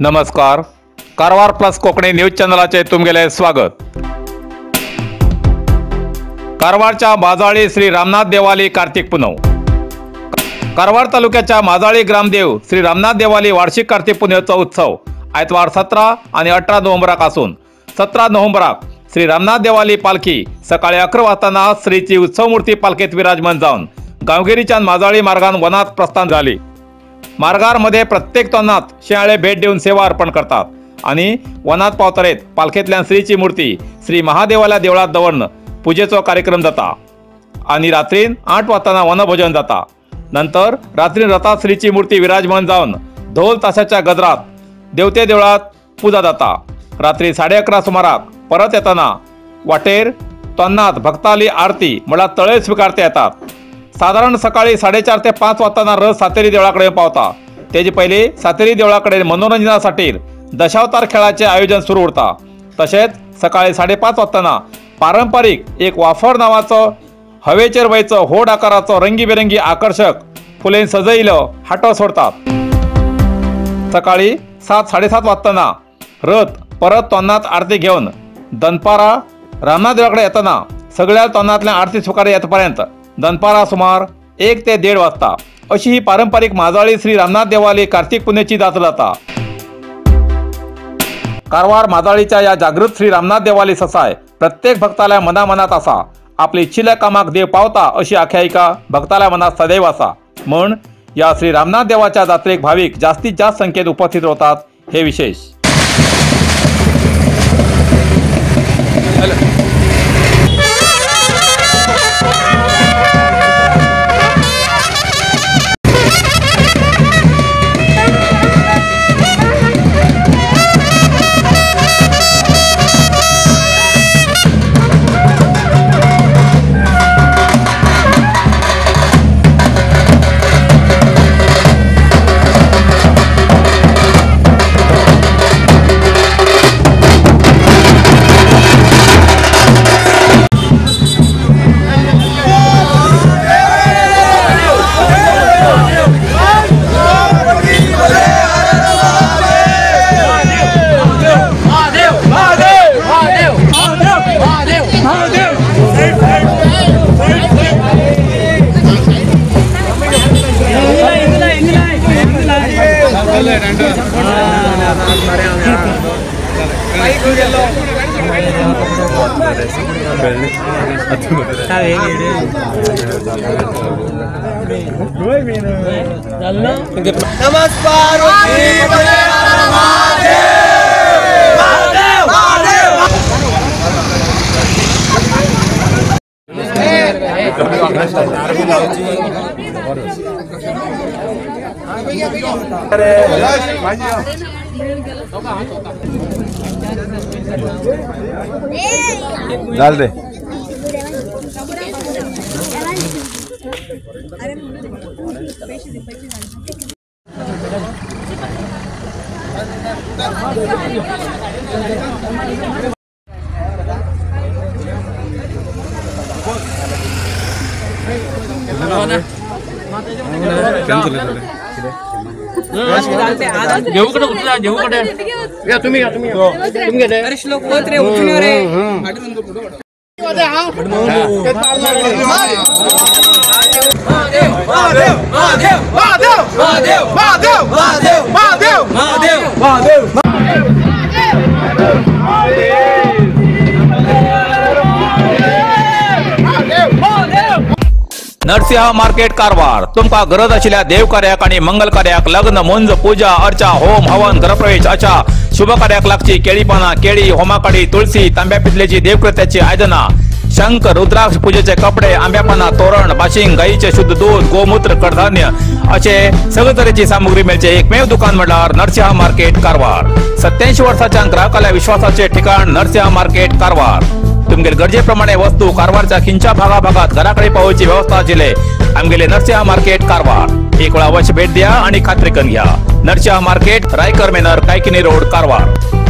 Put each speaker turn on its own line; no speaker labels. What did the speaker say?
नमस्कार, Karwar plus Konkani news चॅनलाचे तुमगेले स्वागत। कारवारच्या माजाळी श्री रामनाथ देवाली कार्तिक पुनव। कारवार तालुक्याच्या माजाळी ग्रामदेव श्री रामनाथ देवाली वार्षिक कार्तिक पुनवेचो उत्सव आयतवार 17 आणि 18 नोव्हेंबराक आसून 17 नोव्हेंबराक श्री रामनाथ देवाली पालखी सकाळी 11 वाजताना श्रीची उत्सवमूर्ती पालखेत विराजमान जावन गांवगिरीच्यान माजाळी मार्गान वनात प्रस्थान झाली। मार्गारमध्ये प्रत्येक तोंडात शेळ्याळे भेट देऊन सेवा अर्पण करतात आणि वनात पावतरेत पालखेतल्यान श्रीची मूर्ती श्री महादेवाला देवळात दवरून पूजेचो कार्यक्रम जाता आणि रात्रीन 8 वाजताना वनभोजन जाता। नंतर रात्री रथात श्रीची मूर्ती विराजमान जाऊन ढोल ताशाच्या गजरात देवते देवळात पूजा जाता। रात्री 11:30 सुमाराक परत येताना वाटेर तोंडात भक्ताली आरती म्हळ्यार तळे स्वीकारते येतात। साधारण सकाळी 4:30 ते 5 वाजताना रथ सातेरी देवळाकडे पावता। त्याचे पहिले सातेरी देवळाकडे मनोरंजनासाठी दशावतार खेळाचे आयोजन सुरू उरता। तसेच सकाळी 5:30 वाजताना पारंपरिक एक वाफर नावाचं हवेचेर वयचो होड आकाराचो रंगीबेरंगी आकर्षक फुलेन सजयिल्लो हाटो सोडतात। सकाळी 7-7:30 वाजताना रथ परत तोंडात आरती घेवन दनपारा रामनाथ देवळाकडे येताना सगळ्या तोंडातल्या आरती स्वीकार येतपर्यंत दनपारा सुमार 1 ते 1:30 वाजता अशी ही पारंपरिक माजाळी श्री रामनाथ देवाली कार्तिक पुनवेची जात्रा जाता। कारवार माजाळीच्या या जागृत श्री रामनाथ देवाली ससाय प्रत्येक भक्ताला मनामनात असा आपली इच्छिल्या कामाक देव पावता अशी आख्यायिका भक्ताला मनात सदैव असा। म्हण या श्री रामनाथ देवाच्या जात्रेक भाविक जास्तीत जास्त संख्येत उपस्थित होतात हे विशेष।
नमस्कार।
डाल दे।
नरसिंह मार्केट कारवार तुमका गरज आशिल्ल्या देवकार्याक आणि मंगल कार्याक लग्न, मुंज, पूजा अर्चा, होम हवन, गृहप्रवेश अशा शुभ कार्याक लागची केळी पाना, केळी, होमाकाडी, तुळसी, तांब्या पितलेची देवकृत्याची आयदना, शंख, रुद्राक्ष, पूजेचे कपडे, आंब्या पाना, तोरण, बाशिंग, गाईचे शुद्ध दूध, गोमूत्र, कडधान्य असे सगळे तरेची सामुग्री मेळचे एकमेव दुकान म्हळ्यार नरसिंह मार्केट कारवार। 87 वर्षाच्या ग्राहकाला विश्वासाचे ठिकाण नरसिंह मार्केट कारवार। तुमगेल गरजेप्रमाणे वस्तू कारवारच्या खिंच्या भागाभागात घराकडे पावोवची व्यवस्था आशिल्ले आमगेले नरसिंह मार्केट कारवार। एक वेळा अवश्य भेट द्या आणि खात्री करून घ्या। Narasimha market, Raikar manor, Kaikini road, Karwar.